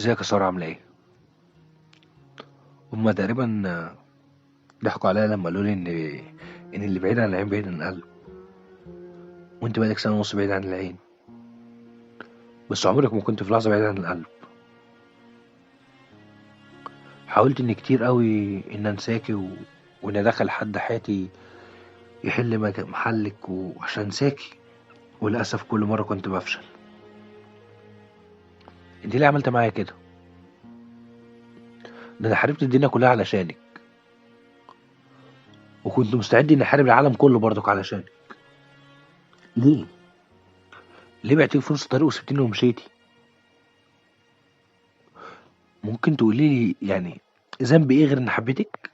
ازيك يا سارة عاملة ايه؟ هما تقريبا ضحكوا عليا لما قالوا لي ان اللي بعيد عن العين بعيد عن القلب، وانت بقالك سنة ونص بعيد عن العين، بس عمرك ما كنت في لحظة بعيد عن القلب. حاولت ان كتير قوي ان انساكي وان ادخل حد حياتي يحل محلك وعشان انساكي، وللاسف كل مرة كنت بفشل. انت ليه عملت معايا كده؟ ده انا حاربت الدنيا كلها علشانك، وكنت مستعد اني احارب العالم كله برضك علشانك. ليه؟ ليه بعتيني في نص الطريق وسبتيني ومشيتي؟ ممكن تقولي لي يعني ذنبي ايه غير ان حبيتك؟